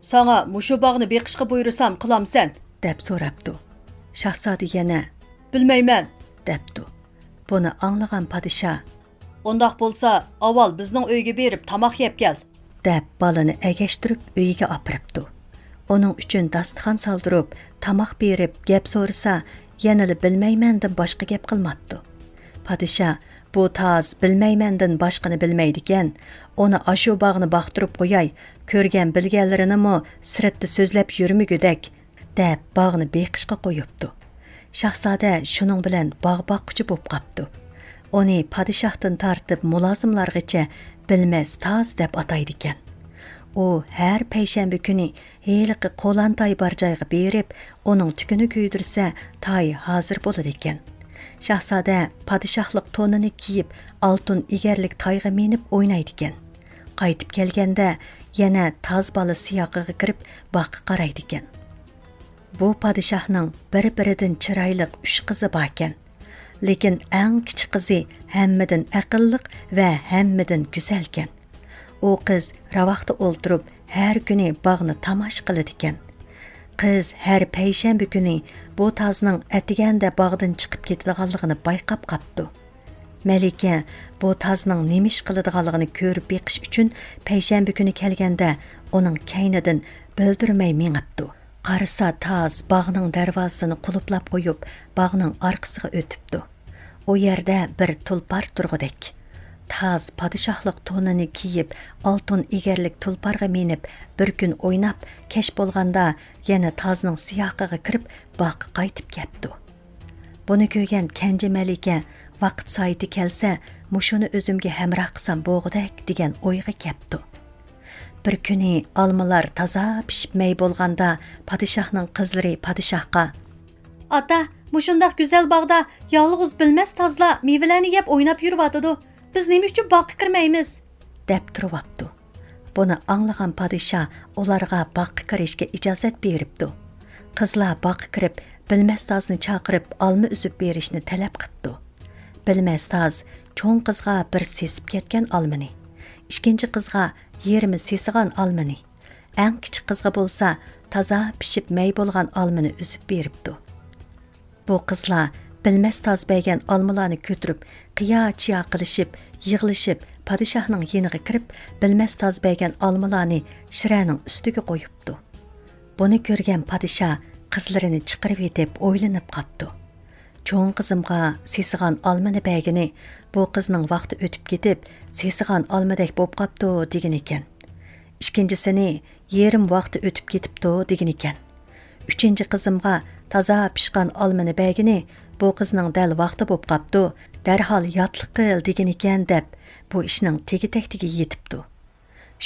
ساڭا مۇشۇ باغنى بېقىشقا بۇيرۇسام قىلامسەن؟ دەپ سوراپتۇ. شاھزادە يەنە، بىلمەيمەن، دەپتۇ. بۇنى ئاڭلىغان پادىشاھ، ئۇنداق بولسا، ئاۋۋال بىزنىڭ ئۆيگە بېرىپ تاماق يەپ كەل، دەپ بالىنى ئەگەشتۈرۈپ ئۆيىگە ئاپىرىپتۇ. ئۇنىڭ ئۈچۈن داستىخان سالدۇرۇپ، تاماق بېرىپ، گەپ سورىسا، يەنىلا بىلمەيمەندىن باشقا گەپ قىلماپتۇ. پادىشاھ، بۇ تاز بىلمەيمەندىن باشقىنى بىلمەيدىكەن، ئۇنى ئاشۇ باغنى باقتۇرۇپ قوياي، كۆرگەن بىلگەنلىرىنىمۇ سىرتتا سۆزلەپ يۈرمىگۈدەك، دەپ باغنى بېقىشقا قويۇپتۇ. شاھزادە شۇنىڭ بىلەن باغ باققۇچى بوپ قاپتۇ. ئۇنى پادىشاھتىن تارتىپ مۇلازىملارغىچە بىلمەس تاز دەپ ئاتايدىكەن. ئۇ ھەر پەيشەنبە كۈنى ھېلىقى قولان تاي بار جايغا بېرىپ، ئۇنىڭ تۈكىنى كۆيدۈرسە، تاي ھازىر بولىدىكەن. شاھزادە پادىشاھلىق تونىنى كىيىپ، ئالتۇن ئېگەرلىك تايغا مىنىپ ئوينايدىكەن. قايتىپ كەلگەندە، يەنە تاز بالا سىياقىغا كىرىپ، باغقا قارايدىكەن. بۇ پادىشاھنىڭ بىر-بىرىدىن چىرايلىق ئۈچ قىزى باركەن. لېكىن ئەڭ كىچىك قىزى ھەممىدىن ئەقىللىق ۋە ھەممىدىن گۈزەلكەن. ئۇ قىز راۋاقتا ئولتۇرۇپ، ھەر كۈنى باغنى تاماشا قىلىدىكەن. قىز ھەر پەيشەنبە كۈنى بۇ تازنىڭ ئەتىگەندە باغدىن چىقىپ كېتىدىغانلىقىنى بايقاپ قاپتۇ. مەلىكە بۇ تازنىڭ نېمە ئىش قىلىدىغانلىقىنى كۆرۈپ بېقىش ئۈچۈن پەيشەنبە كۈنى كەلگەندە، ئۇنىڭ كەينىدىن بىلدۈرمەي مېڭىپتۇ. قارىسا، تاز باغنىڭ دەرۋازىسىنى قۇلۇپلاپ قويۇپ، باغنىڭ ئارقىسىغا ئۆتۈپتۇ. ئۇ يەردە بىر تۇلپار تۇرغۇدەك. تاز پادىشاھلىق تونىنى كىيىپ، ئالتۇن ئېگەرلىك تۇلپارغا مىنىپ، بىر كۈن ئويناپ، كەچ بولغاندا يەنە تازنىڭ سىياقىغا كىرىپ، باغقا قايتىپ كەپتۇ. بۇنى كۆرگەن كەنجى مەلىكە، ۋاقىت سائىتى كەلسە، مۇشۇنى ئۆزۈمگە ھەمراھ قىلسام بوغۇدەك، دېگەن ئويغا كەپتۇ. بىر كۈنى ئالمىلار تازا پىشىپ مەي بولغاندا، پادىشاھنىڭ قىزلىرى پادىشاھقا، ئاتا، مۇشۇنداق گۈزەل باغدا يالغۇز بىلمەس تازلا مېۋىلەرنى يەپ ئويناپ يۈرۈۋاتىدۇ. بىز نېمە ئۈچۈن باغقا كىرمەيمىز؟ دەپ تۇرۇۋاپتۇ. بۇنى ئاڭلىغان پادىشاھ ئۇلارغا باغقا كىرىشكە ئىجازەت بېرىپتۇ. قىزلار باغقا كىرىپ، بىلمەس تازنى چاقىرىپ، ئالما ئۈزۈپ بېرىشنى تەلەپ قىپتۇ. بىلمەس تاز چوڭ قىزغا بىر سېسىپ كەتكەن ئالمىنى، ئىككىنچى قىزغا يېرىمى سېسىغان ئالمىنى، ئەڭ كىچىك قىزغا بولسا تازا پىشىپ مەي بولغان ئالمىنى ئۈزۈپ بېرىپتۇ. بۇ قىزلار بىلمەس تاز بەرگەن ئالمىلارنى كۆتۈرۈپ، قىيا-چىيا قىلىشىپ، يىغلىشىپ، پادىشاھنىڭ يېنىغا كىرىپ، بىلمەس تاز بەرگەن ئالمىلارنى شىرەنىڭ ئۈستىگە قويۇپتۇ. بۇنى كۆرگەن پادىشاھ قىزلىرىنى چىقىرىۋېتىپ ئويلىنىپ قاپتۇ. چوڭ قىزىمغا سېسىغان ئالمىنى بەرگىنى، بۇ قىزنىڭ ۋاقتى ئۆتۈپ كېتىپ، سېسىغان ئالمىدەك بوپ قاپتۇ دېگىنىكەن. ئىككىنچىسىنى يېرىم ۋاقتى ئۆتۈپ كېتىپتۇ دېگىنىكەن. ئۈچىنچى قىزىمغا تازا پىشقان ئالمىنى بەرگىنى، بۇ قىزنىڭ دەل ۋاقتى بوپ قاپتۇ، دەرھال ياتلىق قىل دېگىنىكەن دەپ، بۇ ئىشنىڭ تېگى-تەكتىگە يېتىپتۇ.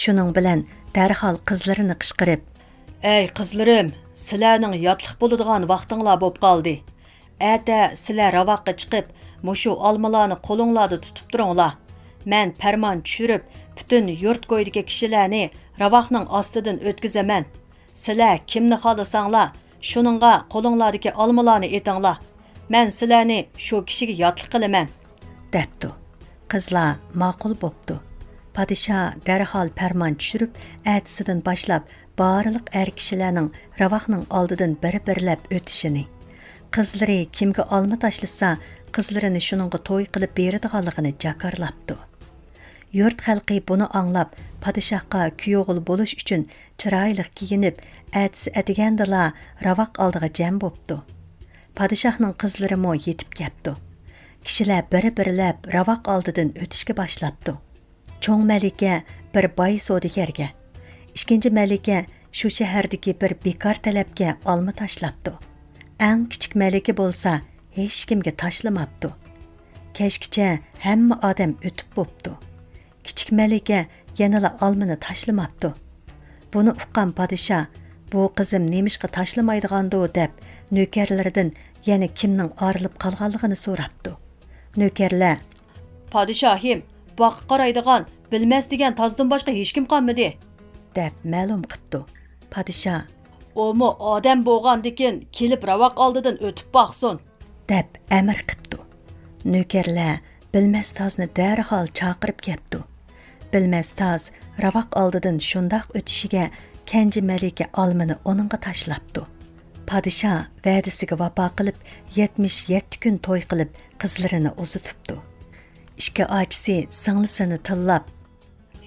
شۇنىڭ بىلەن دەرھال قىزلىرىنى قىچقىرىپ، ئەي قىزلىرىم، سىلەرنىڭ ياتلىق بولىدىغان ۋاقتىڭلار بوپ قالدى. ئەتە سىلەر راۋاققا چىقىپ، مۇشۇ ئالمىلارنى قولۇڭلاردا تۇتۇپ تۇرۇڭلار. مەن پەرمان چۈشۈرۈپ، پۈتۈن يۇرت كويىدىكى كىشىلەرنى راۋاقنىڭ ئاستىدىن ئۆتكۈزىمەن. سىلەر كىمنى خالىساڭلار، شۇنىڭغا قولۇڭلاردىكى ئالمىلارنى ئېتىڭلار. مەن سىلەرنى شۇ كىشىگە ياتلىق قىلىمەن، دەپتۇ. قىزلار ماقۇل بوپتۇ. پادىشاھ دەرھال پەرمان چۈشۈرۈپ، ئەتىسىدىن باشلاپ بارلىق ئەر كىشىلەرنىڭ راۋاقنىڭ ئالدىدىن بىر-بىرلەپ ئۆتۈشىنى، قىزلىرى كىمگە ئالما تاشلىسا، قىزلىرىنى شۇنىڭغا توي قىلىپ بېرىدىغانلىقىنى جاكارلاپتۇ. يۇرت خەلقى بۇنى ئاڭلاپ، پادىشاھقا كۈيئوغۇل بولۇش ئۈچۈن چىرايلىق كىيىنىپ، ئەتىسى ئەتىگەندىلا راۋاق ئالدىغا جەم بوپتۇ. پادىشاھنىڭ قىزلىرىمۇ يېتىپ كەپتۇ. كىشىلەر بىر-بىرلەپ راۋاق ئالدىدىن ئۆتۈشكە باشلاپتۇ. چوڭ مەلىكە بىر باي سودىگەرگە، ئىككىنچى مەلىكە شۇ شەھەردىكى بىر بىكار تەلەپكە ئالما تاشلاپتۇ. ئەڭ كىچىك مەلىكە بولسا ھېچكىمگە تاشلىماپتۇ. كەچكىچە ھەممە ئادەم ئۆتۈپ بوپتۇ. كىچىك مەلىكە يەنىلا ئالمىنى تاشلىماپتۇ. بۇنى ئۇققان پادىشاھ، بۇ قىزىم نېمىشقا تاشلىمايدىغاندۇ دەپ، نۆكەرلىرىدىن يەنە كىمنىڭ ئايرىلىپ قالغانلىقىنى سوراپتۇ. نۆكەرلەر، پادىشاھىم، باغقا قارايدىغان بىلمەس دېگەن تازدىن باشقا ھېچكىم قالمىدى، دەپ مەلۇم قىپتۇ. پادىشاھ، ئۇمۇ ئادەم بولغاندىكىن كېلىپ راۋاق ئالدىدىن ئۆتۈپ باقسۇن، دەپ ئەمىر قىپتۇ. نۆكەرلەر بىلمەس تازنى دەرھال چاقىرىپ كەپتۇ. بىلمەس تاز راۋاق ئالدىدىن شۇنداق ئۆتۈشىگە كەنجى مەلىكە ئالمىنى ئۇنىڭغا تاشلاپتۇ. پادىشاھ ۋەدىسىگە ۋاپا قىلىپ، يەتمىش يەتتە كۈن توي قىلىپ، قىزلىرىنى ئۇزىتىپتۇ. ئىككى ئاچىسى سىڭلىسىنى تىللاپ،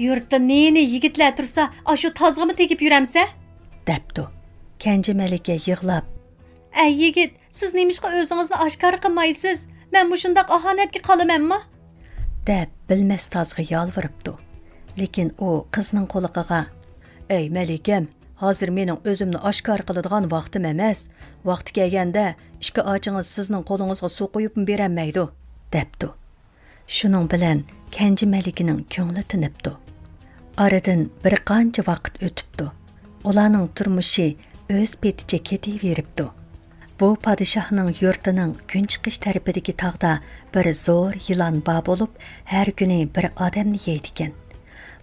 يۇرتتا نى-نى يىگىتلەر تۇرسا، ئاشۇ تازغىمۇ تېگىپ يۈرەمسە؟ دەپتۇ. كەنجى مەلىكە يىغلاپ، ئەي يىگىت، سىز نېمىشقا ئۆزىڭىزنى ئاشكارا قىلمايسىز؟ مەن مۇشۇنداق ئاھانەتكە قالىمەنمۇ؟ دەپ بىلمەس تازغا يالۋۇرۇپتۇ. لېكىن ئۇ قىزنىڭ قۇلىقىغا، ئەي مەلىكەم، ھازىر مېنىڭ ئۆزۈمنى ئاشكارا قىلىدىغان ۋاقتىم ئەمەس. ۋاقتى كەلگەندە ئىككى ئاچىڭىز سىزنىڭ قولىڭىزغا سۇ قۇيۇپمۇ بېرەلمەيدۇ، دەپتۇ. شۇنىڭ بىلەن كەنجى مەلىكىنىڭ كۆڭلى تىنىپتۇ. ئارىدىن بىر قانچە ۋاقىت ئۆتۈپتۇ. ئۇلارنىڭ تۇرمۇشى ئۆز پېتىچە كېتىۋېرىپتۇ. بۇ پادىشاھنىڭ يۇرتىنىڭ كۈنچىقىش تەرىپىدىكى تاغدا بىر زور يىلان بار بولۇپ، ھەر كۈنى بىر ئادەمنى يەيدىكەن.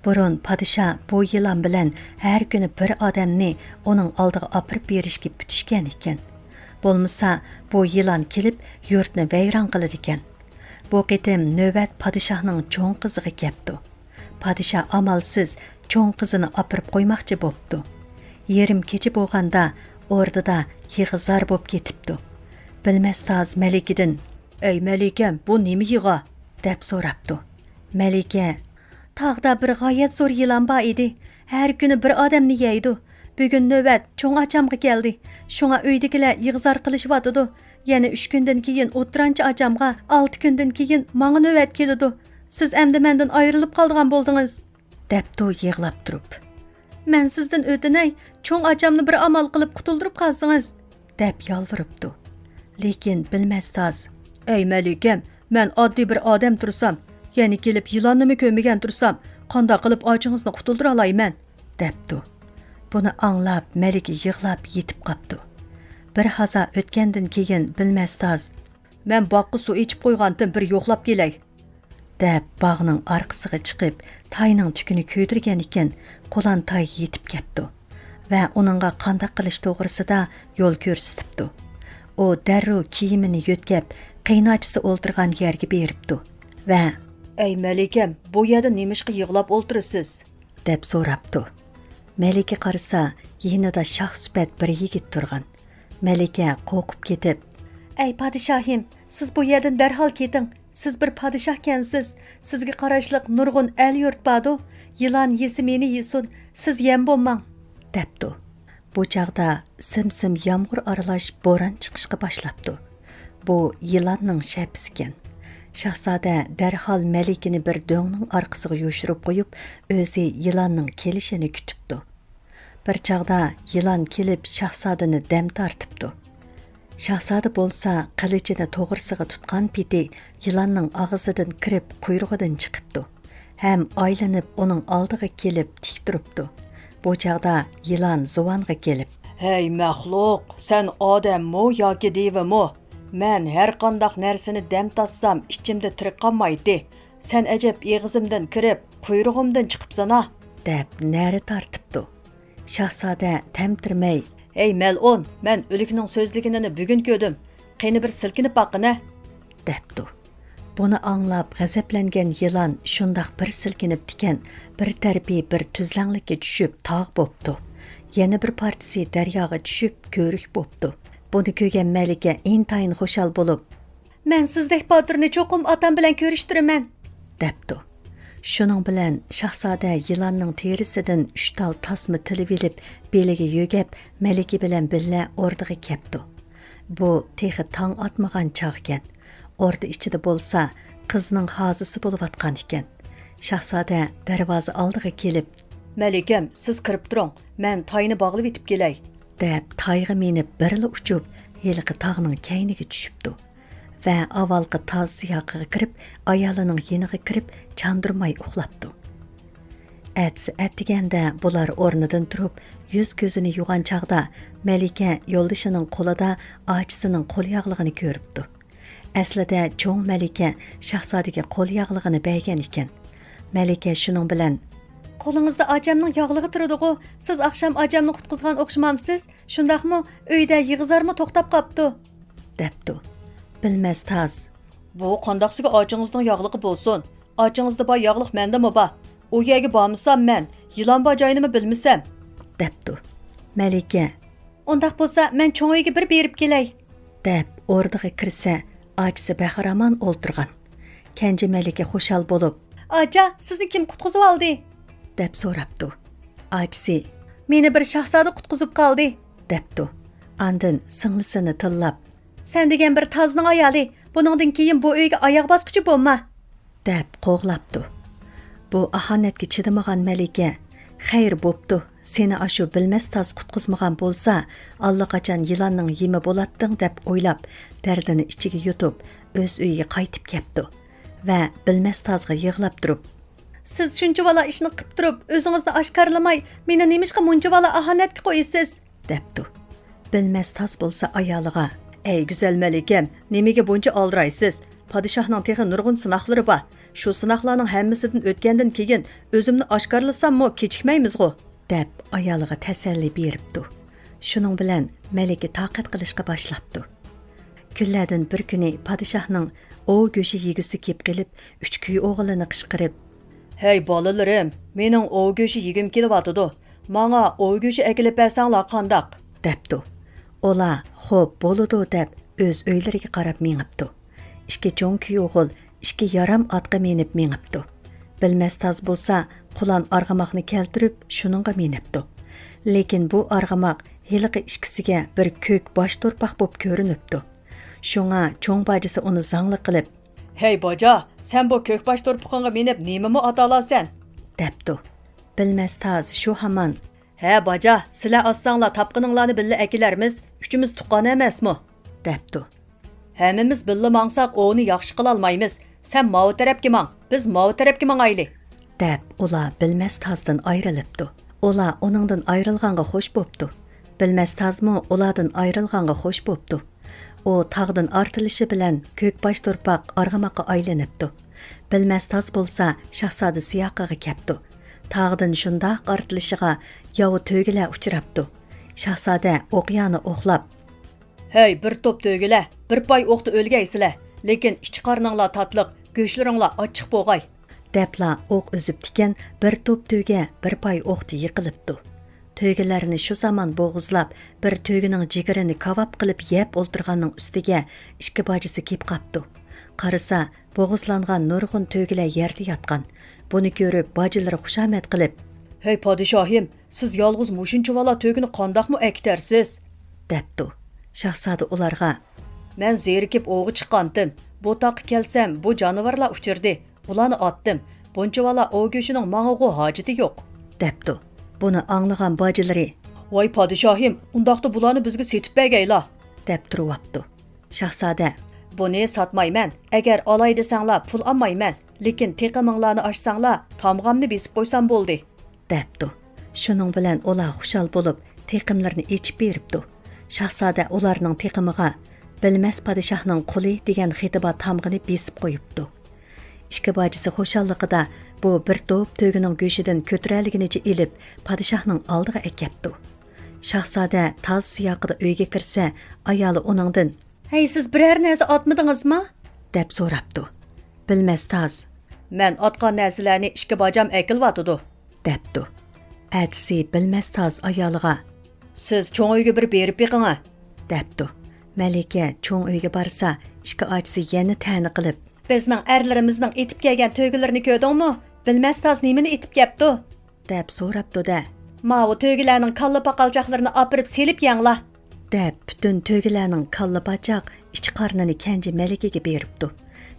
بۇرۇن پادىشاھ بۇ يىلان بىلەن ھەر كۈنى بىر ئادەمنى ئۇنىڭ ئالدىغا ئاپىرىپ بېرىشكە پۈتۈشكەن ئىكەن. بولمىسا، بۇ يىلان كېلىپ يۇرتنى ۋەيران قىلىدىكەن. بۇ قېتىم نۆۋەت پادىشاھنىڭ چوڭ قىزىغا كەپتۇ. پادىشاھ ئامالسىز چوڭ قىزىنى ئاپىرىپ قويماقچى بوپتۇ. يېرىم كېچە بولغاندا ئوردىدا يىغا زار بوپ كېتىپتۇ. بىلمەس تاز مەلىكىدىن، ئەي مەلىكەم، بۇ نېمە يىغا؟ دەپ سوراپتۇ. مەلىكە، تاغدا بىر غايەت زور يىلان بار ئىدى. ھەر كۈنى بىر ئادەمنى يەيدۇ. بۈگۈن نۆۋەت چوڭ ئاچامغا كەلدى. شۇڭا ئۆيدىكىلەر يىغا زار قىلىشىۋاتىدۇ. يەنە ئۈچ كۈندىن كېيىن ئوتتۇرانچە ئاچامغا، ئالتە كۈندىن كېيىن ماڭا نۆۋەت كېلىدۇ. سىز ئەمدى مەندىن ئايرىلىپ قالىدىغان بولدىڭىز، دەپتۇ يىغلاپ تۇرۇپ. مەن سىزدىن ئۆتۈنەي، چوڭ ئاچامنى بىر ئامال قىلىپ قۇتۇلدۇرۇپ قالسىڭىز، دەپ يالۋۇرۇپتۇ. لېكىن بىلمەس تاز، ئەي مەلىكەم، مەن ئاددىي بىر ئادەم تۇرسام، يەنە كېلىپ يىلاننىمۇ كۆرمىگەن تۇرسام، قانداق قىلىپ ئاچىڭىزنى قۇتۇلدۇرالايمەن؟ دەپتۇ. بۇنى ئاڭلاپ مەلىكە يىغلاپ يېتىپ قاپتۇ. بىر ھازا ئۆتكەندىن كېيىن بىلمەس تاز، مەن باغقا سۇ ئېچىپ قويغانتىم، بىر يوقلاپ كېلەي، دەپ باغنىڭ ئارقىسىغا چىقىپ، تاينىڭ تۈكىنى كۆيدۈرگەن ئىكەن، قۇلان تاي يېتىپ كەپتۇ ۋە ئۇنىڭغا قانداق قىلىش توغرىسىدا يول كۆرسىتىپتۇ. ئۇ دەررۇ كىيىمىنى يۆتكەپ، قېيىنئاچىسى ئولتۇرغان يەرگە بېرىپتۇ ۋە، ئەي مەلىكەم، بۇ يەردە نېمىشقا يىغلاپ ئولتۇرىسىز؟ دەپ سوراپتۇ. مەلىكە قارىسا، يېنىدا شاھ سۈپەت بىر يىگىت تۇرغان. مەلىكە قورقۇپ كېتىپ، ئەي پادىشاھىم، سىز بۇ يەردىن دەرھال كېتىڭ. سىز بىر پادىشاھكەنسىز. سىزگە قاراشلىق نۇرغۇن ئەل-يۇرت باردۇ. يىلان يېسە مېنى يېسۇن، سىز يەم بولماڭ، دەپتۇ. بۇ چاغدا سىم-سىم يامغۇر ئارىلاش بوران چىقىشقا باشلاپتۇ. بۇ يىلاننىڭ شەپىسىكەن. شاھزادە دەرھال مەلىكىنى بىر دۆڭنىڭ ئارقىسىغا يوشۇرۇپ قويۇپ، ئۆزى يىلاننىڭ كېلىشىنى كۈتۈپتۇ. بىر چاغدا يىلان كېلىپ، شاھزادىنى دەم تارتىپتۇ. شاھزادە بولسا قىلىچىنى توغرىسىغا تۇتقان پېتى يىلاننىڭ ئاغزىدىن كىرىپ، قۇيرۇقىدىن چىقىپتۇ ھەم ئايلىنىپ ئۇنىڭ ئالدىغا كېلىپ تىك تۇرۇپتۇ. بۇ چاغدا يىلان زۇۋانغا كېلىپ، ھەي مەخلۇق، سەن ئادەممۇ ياكى دېۋىمۇ؟ مەن ھەرقانداق نەرسىنى دەم تارتسام، ئىچىمدە تىرىك قالمايتتى. سەن ئەجەب ئېغىزىمدىن كىرىپ، قۇيرۇقۇمدىن چىقىپسەنا، دەپ نەرە تارتىپتۇ. شاھزادە تەمتىرىمەي، ھەي مەلئۇن، مەن ئۆلۈكنىڭ سۆزلىگىنىنى بۈگۈن كۆردۈم. قېنى بىر سىلكىنىپ باققىنە، دەپتۇ. بۇنى ئاڭلاپ غەزەپلەنگەن يىلان شۇنداق بىر سىلكىنىپتىكەن، بىر تەرىپى بىر تۈزلەڭلىككە چۈشۈپ تاغ بوپتۇ. يەنە بىر پارچىسى دەرياغا چۈشۈپ كۆۋرۈك بوپتۇ. بۇنى كۆرگەن مەلىكە ئىنتايىن خۇشال بولۇپ، مەن سىزدەك باتۇرنى چوقۇم ئاتام بىلەن كۆرۈشتۈرىمەن، دەپتۇ. شۇنىڭ بىلەن شاھزادە يىلاننىڭ تېرىسىدىن ئۈچ تال تاسما تىلىۋېلىپ، بېلىگە يۆگەپ، مەلىكە بىلەن بىللە ئوردىغا كەپتۇ. بۇ تېخى تاڭ ئاتمىغان چاغكەن. ئوردا ئىچىدە بولسا قىزنىڭ ھازىسى بولۇۋاتقان ئىكەن. شاھزادە دەرۋازا ئالدىغا كېلىپ، مەلىكەم، سىز كىرىپ تۇرۇڭ، مەن تاينى باغلىۋېتىپ كېلەي، دەپ تايغا مىنىپ بىرلا ئۇچۇپ، ھېلىقى تاغنىڭ كەينىگە چۈشۈپتۇ ۋە ئاۋۋالقى تاز سىياقىغا كىرىپ، ئايالىنىڭ يېنىغا كىرىپ، چاندۇرماي ئۇخلاپتۇ. ئەتىسى ئەتىگەندە بۇلار ئورنىدىن تۇرۇپ، يۈز-كۆزىنى يۇغان چاغدا مەلىكە يولدىشىنىڭ قولىدا ئاچىسىنىڭ قول ياغلىقىنى كۆرۈپتۇ. ئەسلىدە چوڭ مەلىكە شاھزادىگە قول ياغلىقىنى بەرگەن ئىكەن. مەلىكە شۇنىڭ بىلەن، قولىڭىزدا ئاچامنىڭ ياغلىقى تۇرىدىغۇ، سىز ئاخشام ئاچامنى قۇتقۇزغان ئوخشىمامسىز؟ شۇنداقمۇ؟ ئۆيدە يىغا-زارمۇ توختاپ قاپتۇ، دەپتۇ. بىلمەس تاز، بۇ قانداقسىگە ئاچىڭىزنىڭ ياغلىقى بولسۇن؟ ئاچىڭىزدا بار ياغلىق مەندىمۇ بار. ئۇ يەرگە بارمىسام مەن، يىلان بار جاينىمۇ بىلمىسەم، دەپتۇ. مەلىكە، ئۇنداق بولسا مەن چوڭ ئۆيگە بىر بېرىپ كېلەي، دەپ ئوردىغا كىرسە، ئاچىسى بەخىرامان ئولتۇرغان. كەنجى مەلىكە خۇشال بولۇپ، ئاچا، سىزنى كىم قۇتقۇزۇۋالدى؟ دەپ سوراپتۇ. ئاچىسى، مېنى بىر شاھزادە قۇتقۇزۇپ قالدى، دەپتۇ. ئاندىن سىڭلىسىنى تىللاپ، سەن دېگەن بىر تازنىڭ ئايالى، بۇنىڭدىن كېيىن بۇ ئۆيگە ئاياغ باسقۇچى بولما، دەپ قوغلاپتۇ. بۇ ئاھانەتكە چىدىمىغان مەلىكە، خەير بوپتۇ، سېنى ئاشۇ بىلمەس تاز قۇتقۇزمىغان بولسا، ئاللىقاچان يىلاننىڭ يېمى بولاتتىڭ، دەپ ئويلاپ، دەردىنى ئىچىگە يۇتۇپ، ئۆز ئۆيىگە قايتىپ كەپتۇ ۋە بىلمەس تازغا يىغلاپ تۇرۇپ، سىز شۇنچىۋالا ئىشنى قىپ تۇرۇپ، ئۆزىڭىزنى ئاشكارىلىماي، مېنى نېمىشقا مۇنچىۋالا ئاھانەتكە قويىسىز؟ دەپتۇ. بىلمەس تاز بولسا ئايالىغا، ئەي گۈزەل مەلىكەم، نېمىگە بۇنچە ئالدىرايسىز؟ پادىشاھنىڭ تېخى نۇرغۇن سىناقلىرى بار. شۇ سىناقلارنىڭ ھەممىسىدىن ئۆتكەندىن كېيىن ئۆزۈمنى ئاشكارىلىساممۇ كېچىكمەيمىزغۇ، دەپ ئايالىغا تەسەللى بېرىپتۇ. شۇنىڭ بىلەن مەلىكە تاقەت قىلىشقا باشلاپتۇ. كۈنلەردىن بىر كۈنى پادىشاھنىڭ ئوۋ گۆشى يېگۈسى كېلىپ قېلىپ، ئۈچ كۈي ئوغلىنى قىچقىرىپ، ھەي بالىلىرىم، مېنىڭ ئوۋ گۆشى يېگۈم كېلىۋاتىدۇ، ماڭا ئوۋ گۆشى ئەكېلىپ بەرسەڭلار قانداق؟ دەپتۇ. ئۇلار خوپ بولىدۇ دەپ ئۆز ئۆيلىرىگە قاراپ مېڭىپتۇ. ئىككى چوڭ كۈي ئوغۇل ئىككى يارام ئاتقا مىنىپ مېڭىپتۇ. بىلمەس تاز بولسا قۇلان ئارغىماقنى كەلتۈرۈپ شۇنىڭغا مىنىپتۇ. لېكىن بۇ ئارغىماق ھېلىقى ئىككىسىگە بىر كۆك باش تورپاق بولۇپ كۆرۈنۈپتۇ. شۇڭا چوڭ باجىسى ئۇنى زاڭلىق قىلىپ، ھەي باجا، سەن بۇ كۆك باش تورپىقىڭغا مىنىپ نېمىمۇ ئاتالارسەن؟ دەپتۇ. بىلمەس تاز شۇ ھامان، ھە باجا، سىلەر ئاتساڭلار تاپقىنىڭلارنى بىللە ئەكېلەرمىز، ئۈچىمىز تۇغقان ئەمەسمۇ؟ دەپتۇ. ھەممىمىز بىللە ماڭساق ئوۋنى ياخشى قىلالمايمىز، سەن ماۋۇ تەرەپكە ماڭ، بىز ماۋۇ تەرەپكە ماڭايلى، دەپ ئۇلار بىلمەس تازدىن ئايرىلىپتۇ. ئۇلار ئۇنىڭدىن ئايرىلغانغا خوش بوپتۇ. بىلمەس تازمۇ ئۇلاردىن ئايرىلغانغا خوش بوپتۇ. ئۇ تاغدىن ئارتىلىشى بىلەن كۆك باش تورپاق ئارغىماققا ئايلىنىپتۇ. بىلمەس تاز بولسا شاھزادە سىياقىغا كەپتۇ. تاغدىن شۇنداق ئارتىلىشىغا ياۋا تۆگىلەر ئۇچراپتۇ. شاھزادە ئوقيانى ئوقلاپ، «ھەي، بىر توپ تۆگىلەر، بىر پاي ئوقتا ئۆلگەيسىلەر، لېكىن ئىچ قارنىڭلار تاتلىق، گۆشلىرىڭلار ئاچچىق بوغاي!» دەپلا ئوق ئۈزۈپتىكەن، بىر توپ تۆگە بىر پاي ئوقتا يىقىلىپتۇ. تۆگىلەرنى شۇ زامان بوغۇزلاپ، بىر تۆگىنىڭ جىگىرىنى كاۋاپ قىلىپ يەپ ئولتۇرغاننىڭ ئۈستىگە ئىككى باجىسى كېلىپ قاپتۇ. قارىسا، بوغۇزلانغان نۇرغۇن تۆگىلەر يەردە ياتقان. بۇنى كۆرۈپ، باجىلىرى خۇشامەت قىلىپ، «ھەي پادىشاھىم، سىز يالغۇز مۇشۇنچىۋالا تۆگىنى قانداقمۇ ئەكېتەرسىز؟» دەپتۇ. شاھزادە ئۇلارغا، «مەن زېرىكىپ ئوۋغا چىققانتىم. بۇ تاغقا كەلسەم، بۇ جانىۋارلار ئۇچرىدى. ئۇلارنى ئاتتىم. بۇنچىۋالا ئوۋ گۆشىنىڭ ماڭىغۇ ھاجىتى يوق» دەپتۇ. بۇنى ئاڭلىغان باجىلىرى، «ۋاي پادىشاھىم، ئۇنداقتا بۇلارنى بىزگە سېتىپ بەرگەيلا» دەپ تۇرۇۋاپتۇ. شاھزادە، «بۇنى ساتمايمەن. ئەگەر ئالاي دېسەڭلار، پۇل ئالمايمەن. لېكىن تېقىمىڭلارنى ئاچساڭلار، تامغامنى بېسىپ قويسام بولدى» دەپتۇ. شۇنىڭ بىلەن ئۇلار خۇشال بولۇپ، تېقىملىرىنى ئېچىپ بېرىپتۇ. شاھزادە ئۇلارنىڭ تېقىمىغا «بىلمەس پادىشاھنىڭ قۇلى» دېگەن خېتى بار تامغىنى بېسىپ قويۇپتۇ. ئىككى باجىسى خۇشاللىقىدا بۇ بىر توپ تۆگىنىڭ گۆشىدىن كۆتۈرەلىگىنىچە ئېلىپ، پادىشاھنىڭ ئالدىغا ئەكەپتۇ. شاھزادە تاز سىياقىدا ئۆيگە كىرسە، ئايالى ئۇنىڭدىن، «ھەي، سىز بىرەر نەرسە ئاتمىدىڭىزما؟» دەپ سوراپتۇ. بىلمەس تاز، «مەن ئاتقان نەرسىلەرنى ئىككى باجام ئەكېلىۋاتىدۇ» دەپتۇ. ئەتىسى بىلمەس تاز ئايالىغا، «سىز چوڭ ئۆيگە بىر بېرىپ بېقىڭە» دەپتۇ. مەلىكە چوڭ ئۆيگە بارسا، ئىككى ئاچىسى يەنە تەنە قىلىپ، «بىزنىڭ ئەرلىرىمىزنىڭ ئېتىپ كەلگەن تۆگىلىرىنى كۆردۈڭمۇ؟ بىلمەس تاز نېمىنى ئېتىپ كەپتۇ؟» دەپ سوراپتۇ-دە. «ماۋۇ تۆگىلەرنىڭ كاللا پاقالچاقلىرىنى ئاپىرىپ سېلىپ يەڭلا» دەپ، پۈتۈن تۆگىلەرنىڭ كاللا پاچاق، ئىچ قارنىنى كەنجى مەلىكىگە بېرىپتۇ.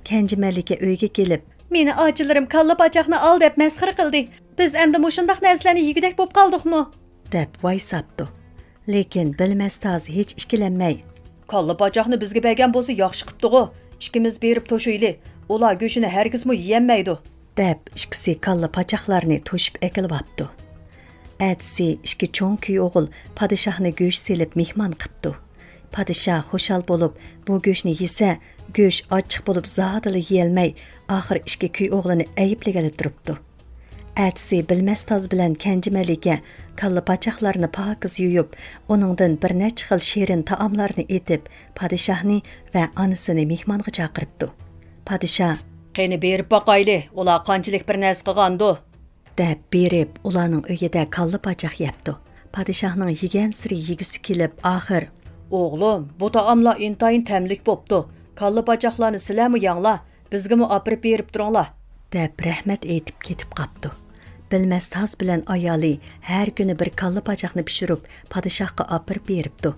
كەنجى مەلىكە ئۆيگە كېلىپ، «مېنى ئاچىلىرىم كاللا پاچاقنى ئال دەپ مەسخىرە قىلدى. بىز ئەمدى مۇشۇنداق نەرسىلەرنى يېگۈدەك بوپ قالدۇقمۇ؟» دەپ ۋايساپتۇ. لېكىن بىلمەس تاز ھېچ ئىككىلەنمەي، «كاللا پاچاقنى بىزگە بەرگەن بولسا ياخشى قىپتىغۇ. ئىككىمىز بېرىپ توشۇيلى. ئۇلار گۆشىنى ھەرگىزمۇ يېيەلمەيدۇ» دەپ، ئىككىسى كاللا پاچاقلارنى توشۇپ ئەكېلىۋاپتۇ. ئەتىسى ئىككى چوڭ كۈي ئوغۇل پادىشاھنى گۆش سېلىپ مېھمان قىپتۇ. پادىشاھ خۇشال بولۇپ، بۇ گۆشنى يېسە، گۆش ئاچچىق بولۇپ زادىلا يېيەلمەي، ئاخىر ئىككى كۈي ئوغلىنى ئەيىبلىگىلى تۇرۇپتۇ. ئەتىسى بىلمەس تاز بىلەن كەنجى مەلىكە كاللا پاچاقلارنى پاكىز يۇيۇپ، ئۇنىڭدىن بىر نەچچە خىل شېرىن تائاملارنى ئېتىپ، پادىشاھنى ۋە ئانىسىنى مېھمانغا چاقىرىپتۇ. پادىشاھ، «قېنى، بېرىپ باقايلى، ئۇلار قانچىلىك بىر نەرسە قىلغاندۇ؟» دەپ بېرىپ، ئۇلارنىڭ ئۆيىدە كاللا پاچاق يەپتۇ. پادىشاھنىڭ يېگەنسېرى يېگۈسى كېلىپ، ئاخىر، «ئوغلۇم، بۇ تائاملار ئىنتايىن تەملىك بوپتۇ. كاللا پاچاقلارنى سىلەرمۇ يەڭلار، بىزگىمۇ ئاپىرىپ بېرىپ تۇرۇڭلار» دەپ رەھمەت ئېيتىپ كېتىپ قاپتۇ. بىلمەس تاز بىلەن ئايالى ھەر كۈنى بىر كاللا پاچاقنى پىشۇرۇپ، پادىشاھقا ئاپىرىپ بېرىپتۇ.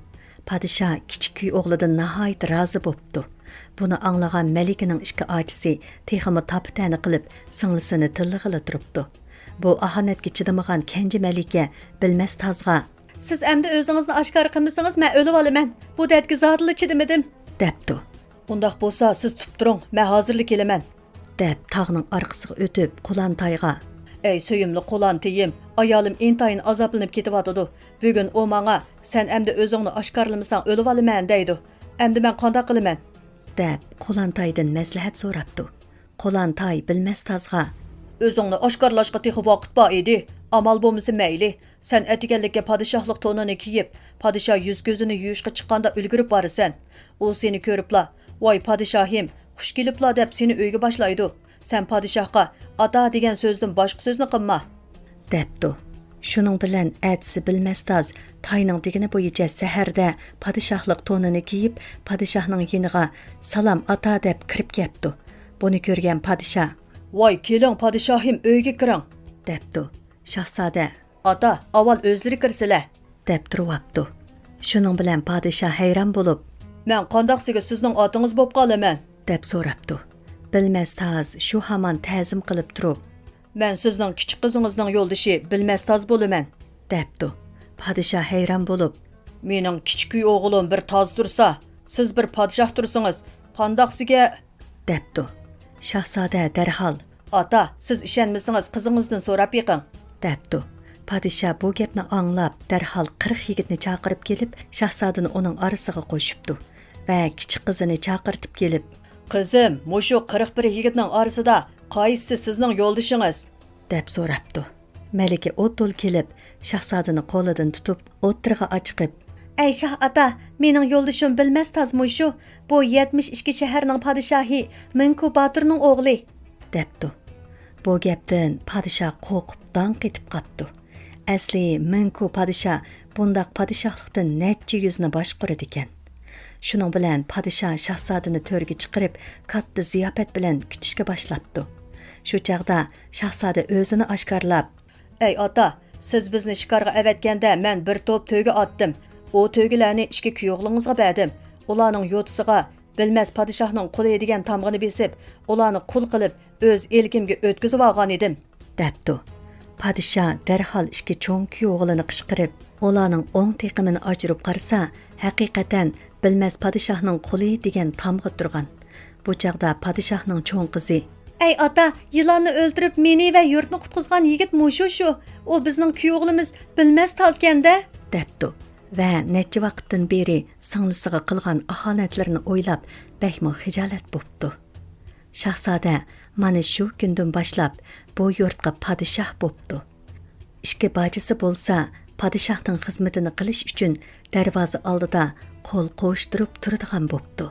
پادىشاھ كىچىك كۈي ئوغلىدىن ناھايىتى رازى بوپتۇ. بۇنى ئاڭلىغان مەلىكىنىڭ ئىككى ئاچىسى تېخىمۇ تاپا-تەنە قىلىپ، سىڭلىسىنى تىللىغىلى تۇرۇپتۇ. بۇ ئاھانەتكە چىدىمىغان كەنجى مەلىكە بىلمەس تازغا، «سىز ئەمدى ئۆزىڭىزنى ئاشكارا قىلمىسىڭىز، مەن ئۆلۈۋالىمەن. بۇ دەردكە زادىلا چىدىمىدىم» دەپتۇ. «ئۇنداق بولسا، سىز تۇرۇپ تۇرۇڭ، مەن ھازىرلا كېلىمەن» دەپ، تاغنىڭ ئارقىسىغا ئۆتۈپ، قۇلانتايغا، «ئەي سۆيۈملۈك قۇلانتىيىم، ئايالىم ئىنتايىن ئازابلىنىپ كېتىۋاتىدۇ. بۈگۈن ئۇ ماڭا، سەن ئەمدى ئۆزۈڭنى ئاشكارىلىمىساڭ ئۆلۈۋالىمەن دەيدۇ. ئەمدى مەن قانداق قىلىمەن؟» دەپ، قۇلانتايدىن مەسلىھەت سوراپتۇ. قۇلانتاي بىلمەس تازغا، «ئۆزۈڭنى ئاشكارىلاشقا تېخى ۋاقىت بار ئىدى. ئامال بولمىسا مەيلى. سەن ئەتىگەنلىككە پادىشاھلىق تونىنى كىيىپ، پادىشاھ يۈز-كۆزىنى يۇيۇشقا چىققاندا ئۈلگۈرۈپ بارىسەن. ئۇ سېنى كۆرۈپلا، ۋاي پادىشاھىم، خۇش كېلىپلا دەپ سېنى ئۆيگە باشلايدۇ. سەن پادىشاھقا ئاتا دېگەن سۆزدىن باشقا سۆزنى قىلما» دەپتۇ. شۇنىڭ بىلەن ئەتىسى بىلمەس تاز تاينىڭ دېگىنى بويىچە سەھەردە پادىشاھلىق تونىنى كىيىپ، پادىشاھنىڭ يېنىغا «سالام، ئاتا» دەپ كىرىپ كەپتۇ. بۇنى كۆرگەن پادىشاھ، «ۋاي، كېلىڭ، پادىشاھىم، ئۆيگە كىرىڭ» دەپتۇ. شاھزادە، «ئاتا، ئاۋۋال ئۆزلىرى كىرسىلە» دەپ تۇرۇۋاپتۇ. شۇنىڭ بىلەن پادىشاھ ھەيران بولۇپ، «مەن قانداقسىگە سىزنىڭ ئاتىڭىز بوپ قالىمەن؟» دەپ سوراپتۇ. بىلمەس تاز شۇ ھامان تەزىم قىلىپ تۇرۇپ، «مەن سىزنىڭ كىچىك قىزىڭىزنىڭ يولدىشى بىلمەس تاز بولىمەن» دەپتۇ. پادىشاھ ھەيران بولۇپ، «مېنىڭ كىچىك كۈي ئوغلۇم بىر تاز تۇرسا، سىز بىر پادىشاھ تۇرسىڭىز، قانداقسىگە؟» دەپتۇ. شاھزادە دەرھال، «ئاتا، سىز ئىشەنمىسىڭىز، قىزىڭىزدىن سوراپ بېقىڭ» دەپتۇ. پادىشاھ بۇ گەپنى ئاڭلاپ، دەرھال قىرىق يىگىتنى چاقىرىپ كېلىپ، شاھزادىنى ئۇنىڭ ئارىسىغا قوشۇپتۇ ۋە كىچىك قىزىنى چاقىرتىپ كېلىپ، «قىزىم، مۇشۇ قىرىق بىر يىگىتنىڭ ئارىسىدا قايسىسى سىزنىڭ يولدىشىڭىز؟» دەپ سوراپتۇ. مەلىكە ئوتتۇل كېلىپ، شاھزادىنى قولىدىن تۇتۇپ، ئوتتۇرىغا ئاچىقىپ، «ئەي شاھ ئاتا، مېنىڭ يولدىشىم بىلمەس تازمۇ شۇ، بۇ يەتمىش ئىككى شەھەرنىڭ پادىشاھى مىڭكۇ باتۇرنىڭ ئوغلى» دەپتۇ. بۇ گەپتىن پادىشاھ قورقۇپ داڭ قېتىپ قاپتۇ. ئەسلى مىڭكۇ پادىشاھ بۇنداق پادىشاھلىقتىن نەچچە يۈزنى باشقۇرىدىكەن. شۇنىڭ بىلەن پادىشاھ شاھزادىنى تۆرگە چىقىرىپ، كاتتا زىياپەت بىلەن كۈتۈشكە باشلاپتۇ. شۇ چاغدا شاھزادە ئۆزىنى ئاشكارىلاپ، «ئەي ئاتا، سىز بىزنى شىكارغا ئەۋەتكەندە مەن بىر توپ تۆگە ئاتتىم. ئۇ تۆگىلەرنى ئىككى كۈيئوغلىڭىزغا بەردىم. ئۇلارنىڭ يوتىسىغا بىلمەس پادىشاھنىڭ قۇلى دېگەن تامغىنى بېسىپ، ئۇلارنى قۇل قىلىپ، ئۆز ئىلكىمگە ئۆتكۈزۈۋالغانىدىم» دەپتۇ. پادىشاھ دەرھال ئىككى چوڭ كۈيئوغلىنى قىچقىرىپ، ئۇلارنىڭ ئوڭ تېقىمىنى ئاچۇرۇپ قارىسا، ھەقىقەتەن بىلمەس پادىشاھنىڭ قۇلى دېگەن تامغا تۇرغان. بۇ چاغدا پادىشاھنىڭ چوڭ قىزى، «ئەي ئاتا، يىلاننى ئۆلتۈرۈپ مېنى ۋە يۇرتنى قۇتقۇزغان يىگىت مۇشۇ شۇ. ئۇ بىزنىڭ كۈيئوغلىمىز بىلمەس تازكەن-دە» دەپتۇ ۋە نەچچە ۋاقىتتىن بېرى سىڭلىسىغا قىلغان ئاھانەتلىرىنى ئويلاپ، بەكمۇ خىجالەت بوپتۇ. شاھزادە مانا شۇ كۈندىن باشلاپ بۇ يۇرتقا پادىشاھ بوپتۇ. ئىككى باچىسى بولسا پادىشاھنىڭ خىزمىتىنى قىلىش ئۈچۈن دەرۋازا ئالدىدا قول قوشتۇرۇپ تۇرىدىغان بوپتۇ.